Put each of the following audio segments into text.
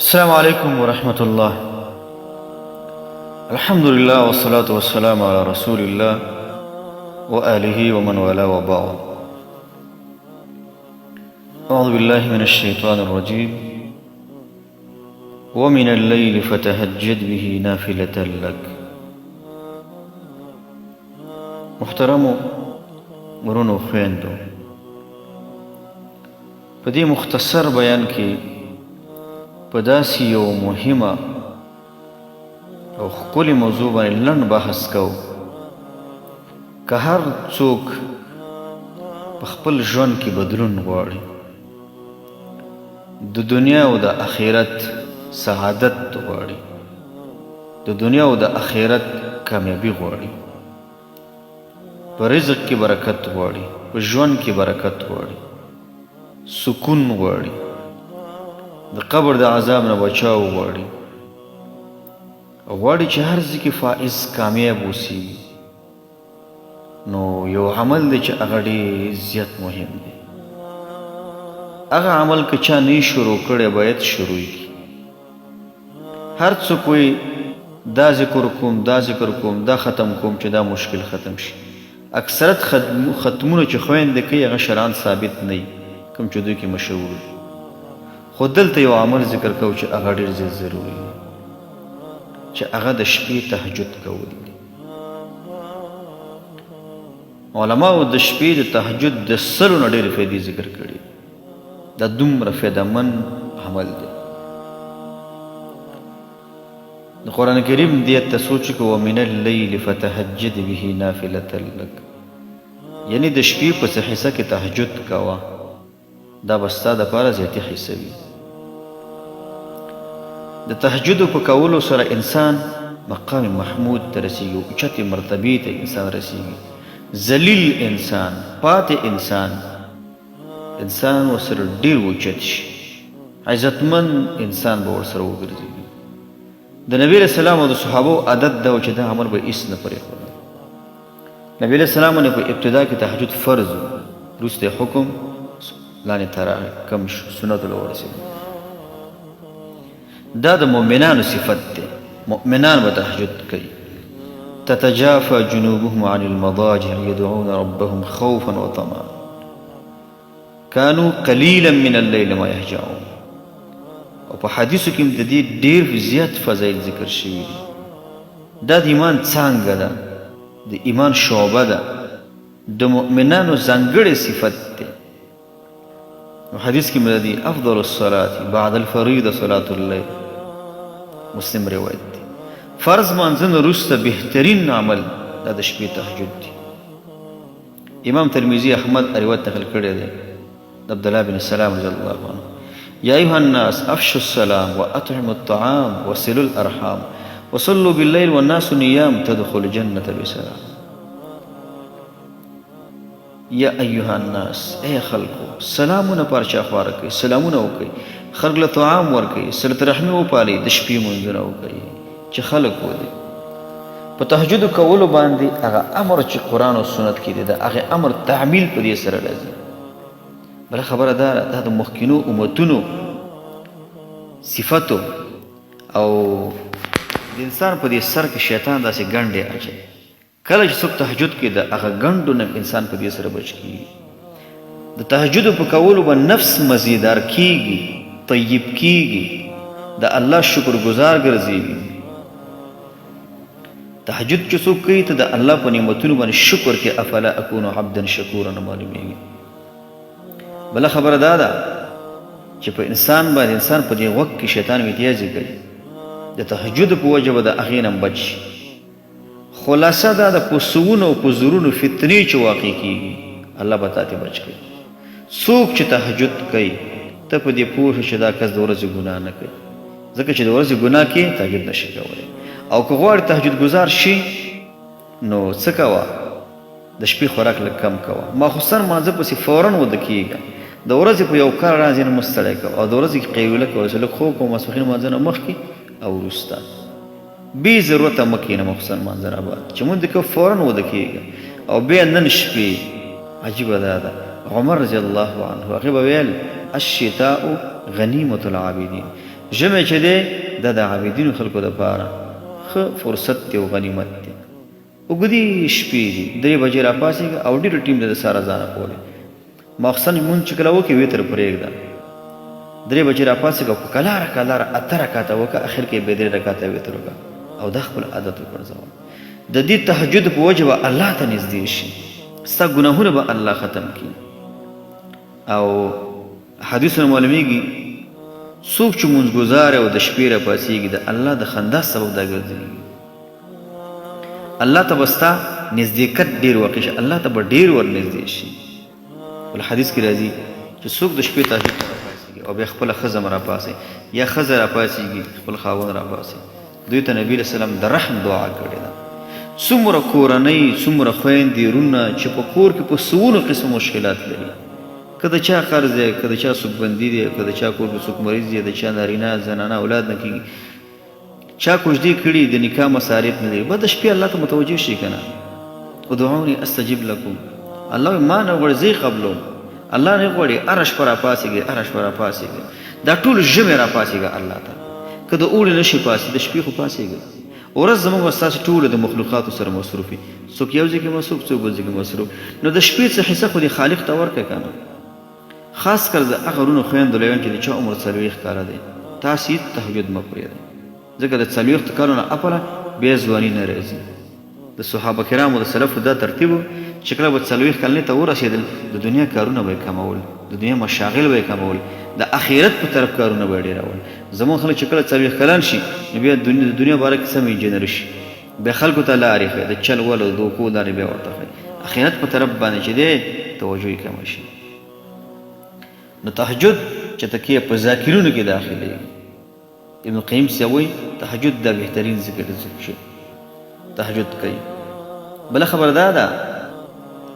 السلام عليكم ورحمة الله. الحمد لله والصلاة والسلام على رسول الله وآله ومن والاه وبعد. أعوذ بالله من الشيطان الرجيم. ومن الليل فتهجد به نافلة لك. محترمو ورونو خويندو، په دې مختصر بیان کې په داسې یو مهمه او ښکلې موضوع باندې لنډ بحث کوو. که هر څوک په خپل ژوند کې بدلون غواړي، د دنیا او د آخرت سعادت غواړي، د دنیا او د آخرت کامیابي غواړي، په رزق کې برکت غواړي، په ژوند کې برکت غواړي، سکون غواړي، د قبر د عذاب نه بچاو غواړي، غواړي چې هر ځای کې فائز کامیاب اوسي، نو یو عمل دی چې هغه ډېر زیات مهم دی. هغه عمل که چا نه شروع کړی باید شروع کړي. هر څوک وایي دا ذکر کوم، دا ذکر کوم، دا ختم کوم چې دا مشکل ختم شي. اکثرت ختمونه چې خویندې کوي هغه شرعاً ثابت نه وي، کوم چې دوی کې مشهور دي. خو دلته یو عمل ذکر کوو چې هغه ډېر زیات ضروري دی، چې هغه د شپې تهجد کول دي. علماو د شپې د تهجد د سلو نه ډېرې فایدې ذکر کړي. دا دومره فایده من عمل دی. د قرآن کریم دې ته سوچ کو، ومن الليل فتهجد به نافلة لك، یعنی د شپې په څه حصه کې تهجد کوه، دا به ستا دپاره زیاتي حصه وي. د تهجد په کولو سره انسان مقام محمود ته رسیږي، اوچتې مرتبې ته انسان رسیږي. ذلیل انسان، پاتې انسان، انسان ورسره ډیر اوچت شي، عزتمن انسان به ورسره وګرځي. د نبی علیه السلام او د صحابو عادت دا و چې دا عمل به هیڅ نه پرېښودل. نبی علیه السلام باندې په ابتدا کې تهجد فرض و، وروسته یې حکم لاندې ته راغی، کم شو، سنتو له ورسېدو. دا د مؤمنانو صفت دی، مؤمنان به تهجد کوي. تتجافى جنوبهم عن المضاجع يدعون ربهم خوفا وطمعا كانوا قليلا من الليل ما يهجعون. او په حدیثو کې د دې ډېر زیات فضایل ذکر شوي دي. دا د ایمان څانګه ده، د ایمان شعبه ده، د مؤمنانو ځانګړی صفت دی. نو حدیث کې مې دی افضل الصلاة بعد الفریضه صلاة الليل، مسلم روایت دی. فرض مانځنه وروسته بهترین عمل دا د شپې تهجد دی. امام ترمذي احمد روایت نقل کړی دی د عبد الله بن سلام رضی الله عنه، یا ایها الناس افشوا السلام واطعموا الطعام وصلوا الارحام وصلوا بالليل والناس نيام تدخل الجنة بسلام. یا ایها الناس، ای خلکو، سلامونه پر چا خواره کوي، سلامونه وکړئ، خلک له طعام ورکوي، صلت رحمي وپالئ، د شپې مونځونه وکړئ چې خلک ودی. په تهجد کولو باندې هغه امر چې قرآن او سنت کې دی، د هغه امر تعمیل په دې سره راځي. بله خبره دا ده، دا د مخکینو امتونو صفتو او د انسان په دې سر کې شیطان داسې ګنډې اچوي. کله چې څوک تهجد کوي د هغه ګنډو نه انسان په دې سره بچ کیږي. د تهجد په کولو به نفس مزیدار کیږي، طیب کیږي، د الله شکر ګزار ګرځيږي. تهجد چې څوک کوي ته د الله په نعمتونو باندې شکر کوي، افلا اکون عبدا شکورا نه معلومیږي. بله خبره دا ده چې په انسان باندې انسان په دې غوږ کې شیطان ویتیازي کوي، د تهجد په وجه به د هغې نه بچ شي. خلاصه دا د په سوونو او په زرونو فتنې چې واقع کیږي الله به تاته بچ کړي. څوک چې تهجد کوي ته په دې پوه شه چې دا کس د ورځې ګناه نه کوي، ځکه چې د ورځې ګناه کې تهجد نشي کولی. او که غواړي تهجد ګزار شي نو څه کوه، د شپې خوراک لږ کم کوه، ماخوستن مانځه پسې فورا وده کیږه، د ورځې په یو کار راځي نه مستړی کوه، او د ورځې کې قیلوله کوه چې لږ خوب کوه ماسپښین مانځه نه مخکې او وروسته. بې ضرورته مه کښېنه مخصوصا لمانځه نه بعد چې مونځ دې کوه فورا وده کېږه. او بیا نن شپې عجیبه دا ده، عمر رضی الله عنه هغه به ویل الشتاء غنیمة العابدین، ژمی چې دی دا د عابدینو خلکو دپاره ښه فرصت دی او غنیمت دی. اوږدې شپې دي، 3 بجې راپاڅېږه او ډېر ټیم د سهار اذانه پورې. ماخستن لمونځ چې کله وکړې، وتر پرېږده. 3 بجې راپاڅېږه او په کلاره کلاره 8 رکعته وکړه، اخر کې بیا 3 رکعته وتر وکړه او دا خپل عادت وګرځوه. د دې تهجد په وجه به الله ته نږدې شي، ستا ګناهونه به الله ختم کړي. او حدیثونه معلومیږي، څوک چې مونځ ګزار او د شپې راپاڅېږي، د الله د خندا سبب دا ګرځېږي. الله ته به ستا نزدېکت ډېر واقع شي، الله ته به ډېر ورنږدې شي. بل حدیث کې راځي چې څوک د شپې تهجد ته راپاڅېږي او بیا خپله ښځه هم راپاڅوي یا ښځه راپاڅېږي خپل خاوند راپاڅوي، دوی ته نبي علیه السلام د رحم دعا کړې ده. څومره کورنۍ، څومره خویندې، وروڼه چې په کور کې په سوونو قسمه مشکلات لري، که د چا قرض دی، که د چا څوک بندي دی، که د چا کور کې څوک مریض دی، د چا نارینه زنانه اولاد نه کېږي، چا کوژدې کړي، د نکاح مصارف نه لري، بس د شپې الله ته متوجه شي که نه. ادعوني استجب لکم، الله وایي ما نه غواړي، زه یې قبلوم. الله نه غواړي هره شپه راپاڅېږئ، هره شپه راپاڅېږئ، دا ټول ژمی راپاڅېږه الله ته. که د اوړي نه شي پاڅې، د شپې خو پاڅېږئ. ورځ زموږ او ستاسو ټولو د مخلوقاتو سره مصروف وي، څوک یو ځای کې مصروف، څوک بل ځای کې مصروف، نو د شپې څه حصه خو دې خالق ته ورکړه که نه. خاص کر زه هغه وروڼو خویندو له وایم چې د چا عمر 40 کاله دی، تاسې هیڅ تهجد مه پرېږدئ، ځکه د 40 کالو نه اپله بیا ځواني نه راځي. د صحابه کرامو د سلفو دا ترتیب و چې کله به 40 کلنۍ ته ورسېدل، د دنیا کارونه به یې کمول، د دنیا مشاغل به یې کمول، د اخرت په طرف کارونه به یې ډېرول. زموږ خلک چې کله 40 کلن شي، نو بیا د دنیا باره کې سم انجینر شي، بیا خلکو ته لارې ښیي، د چل ول او دوکو لارې بیا ورته ښیي، اخرت په طرف باندې چې دی توجه یې کمه شي. نو تهجد چې ته کې په ذاکرینو کې داخلېږي. ابن القیم صاحب وایي تهجد دا بهترین ذکر دی څوک چې تهجد کوي. بله خبره دا ده،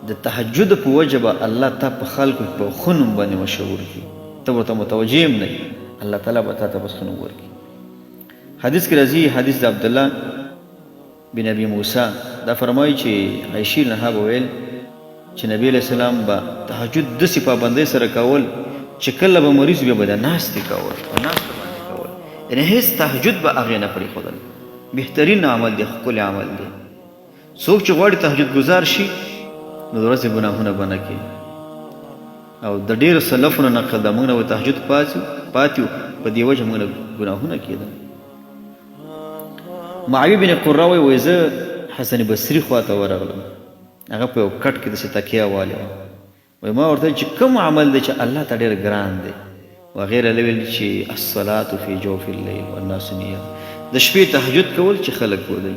د تهجد په وجه به الله تا په خلکو کې په ښه نوم باندې مشهور کړي، ته ورته متوجه هم نه، الله تعالی به تا ته بس ښه نوم ورکړي. حدیث کې راځي، حدیث د عبدالله بن ابي موسی، دا فرمایي چې عایشې رضی به ویل چې نبی علیه السلام به تهجد داسې پابندۍ سره کول چې کله به مریض، بیا به د ناستې کول، په ناسته باندې کول، یعنې هېڅ تهجد به هغې نه پرېښودل. بهترین عمل دی، ښکلی عمل دی. څوک چې غواړي تهجد ګزار شي، نو د ورځې ګناهونه به نه کوي. او د ډېرو سلفو نه نقل ده، موږ نه به تهجد پاتې په دې وجه موږ نه ګناهونه کېدل. معاویه بن قره وایي، وایي زه حسن بصري خواته ورغلم، هغه په یو کټ کې داسې تکیه والې وه. وایي ما ورته چې کوم عمل دی چې الله ته ډېر ګران دی؟ وغیره ویل چې الصلاة فی جوف اللیل والناس نیام، د شپې تهجد کول چې خلک وده،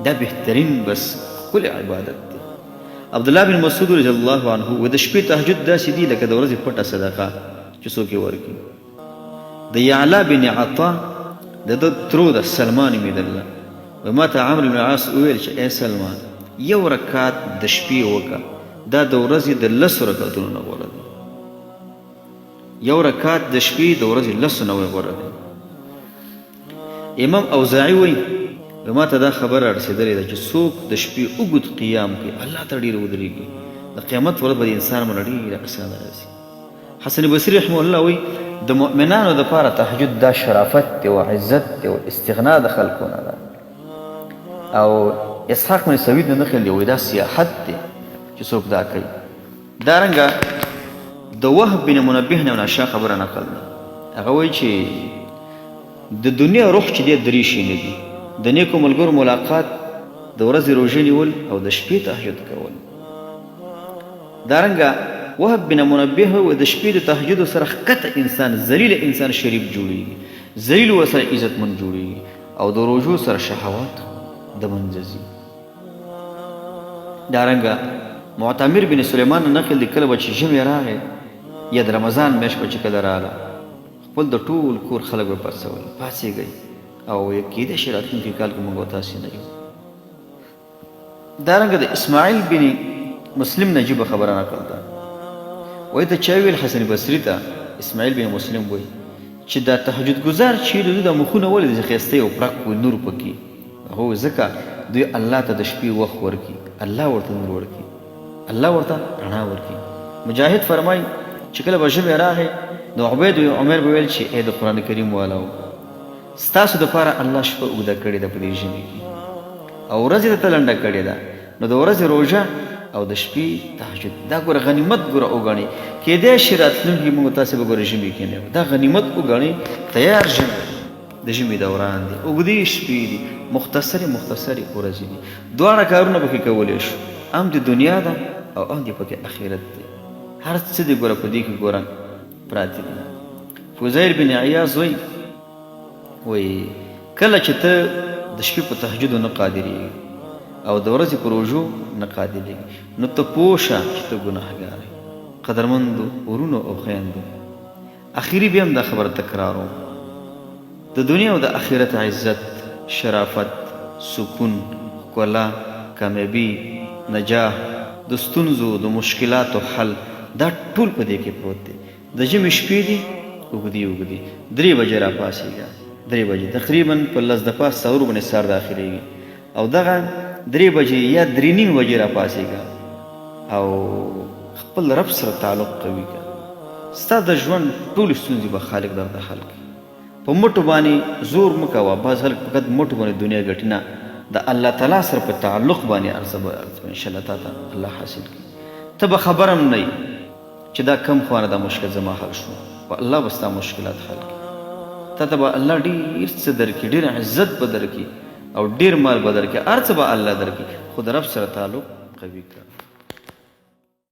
دا بهترین بس ښکلی عبادت دی. عبدالله بن مسعود رضی الله عنه و د شپې تهجد داسې دی لکه د ورځې پټه صدقه چې څوک یې ورکړي. د یعلا بن عطا د ده ترو ده سلمان نومېدله، وایي ما ته عمرو بن عاص وویل چې ای سلمان، یو رکعت د شپې وکړه، دا د ورځې د 10 رکعتونو نه غوره دی. یو رکعت د شپې د ورځې 10 نه غوره دی. امام اوزاعي وایي، ما ته دا خبره رسېدلې ده چې څوک د شپې اوږد قیام کوي، الله ته ډېر ودرېږي، د قیامت ورځ به د انسان باندې ډېره اسانه راځي. حسن بصري رحمه الله وایي د مؤمنانو دپاره تهجد دا شرافت دی او عزت دی او استغنا د خلکو نه ده. او اسحاق بن سوید نه نقل دی، وایي دا سیاحت دی چې څوک دا کوي. دارنګه د وهب بن منبه نه ناشا خبره نقل ده، هغه وایي چې د دنیا روح چې دی درې شي نه دي، د نیکو ملګرو ملاقات، د ورځې روژه نیول او د شپې تهجد کول. دارنګه وهب بن منبه وایي د شپې د تهجد سره ښکته انسان، ذلیل انسان شریف جوړیږي، ذلیل ورسره عزتمن جوړیږي، او د روژو سره شهوات د منځه ځي. دارنګه معتمر بن سلیمان نه نقل دی، کله به چې ژمی راغی یا د رمضان میاشت به چې کله راغله، خپل د ټول کور خلک به پاڅول، پاڅېږئ او کېدای شي راتلونکي کال کې موږ او تاسې نه یو. دارنګه د اسماعیل بن مسلم نجیب خبره نقل ده، وایي ته چا ویل حسن بصري ته، اسماعیل بن مسلم وایي چې دا تهجد ګزار چې د دوی دا مخونه ولې داسې ښایسته او پرک وي، نور پکې؟ هو، ځکه دوی الله ته د شپې وخت ورکړي، الله ورته نور ورکړي، الله ورته رڼا ورکړي. مجاهد فرمایي چې کله به ژمی راغی نو عبید عمر به ویل چې ای د قرآن کریم والاو، ستاسو دپاره الله شپه اوږده کړې ده په دې ژمي کې او ورځ یې درته لنډه کړې ده، نو د ورځې روژه او د شپې تهجد دا ګوره غنیمت ګوره وګڼئ. کېدای شي راتلونکي موږ تاسې به ګوره ژمي کې نه یو، دا غنیمت وګڼئ. تیار ژمی د ژمي دوران دی، اوږدې شپې دي، مختصرې مختصرې ورځې دي، دواړه کارونه پکې کولی شو، هم د دنیا ده او هم دې پکې اخرت دی. هر څه دې ګوره په دې کې ګوره پراته دي. فضیل بن عیاض وایي، وایي کله چې ته د شپې په تهجدو نه قادرېږي او د ورځې په روژو نه قادرېږي، نو ته پوه شه چې ته ګناهګار یې. قدرمندو ورونو او خویندو، اخري بیا هم دا خبره تکراروم، د دنیا او د اخرت عزت، شرافت، سکون، ښکلا، کامیابي، نجاح، د ستونزو، د مشکلاتو حل، دا ټول په دې کې پروت دی. د ژمي شپې دي اوږدې اوږدې، درې بجې راپاڅېږه، درې بجې تقریبا په لس د پاس څلورو باندې سهار داخلېږي او دغه درې بجې یا درې نیمې بجې راپاڅېږه او خپل رب سره تعلق قوي که، ستا د ژوند ټولې ستونزې به خالق درته حل کړي. په مټو باندې زور مه کوه، بعض خلک فقط مټو باندې دنیا ګټي، نه، د الله تعالی سره په تعلق باندې هر څه به ان شاء الله تاته الله حاصل کړي، ته به خبر هم نه یې چې دا کم خوانه دا مشکل زما حل شو، خو الله به ستا مشکلات حل کړي، تاته به الله ډیر څه درکړي، ډیر عزت به درکړي او ډیر مال به درکړي، هر څه به الله درکړي، خو د رب سره تعلق قوي کړه.